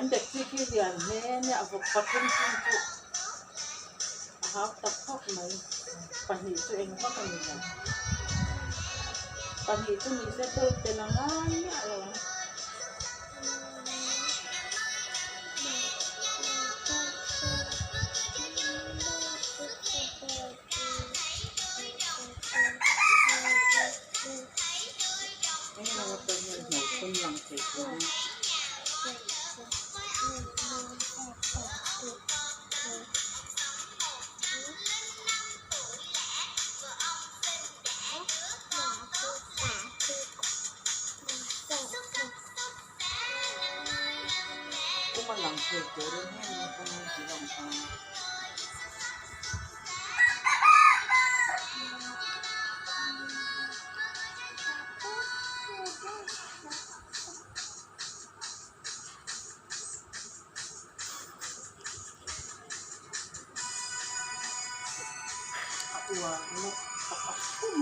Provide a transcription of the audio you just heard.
Kan dekchi khi lian hle nia a vawk pathum chung chu a hau tak khawp mai. Pahnih chu eng vak a ni lo. Pahnih chu ni se tel tel a ngai miah lo ang. Kuma lang thei turin heng naupang an ti lang a. A uar nawk tak a khum.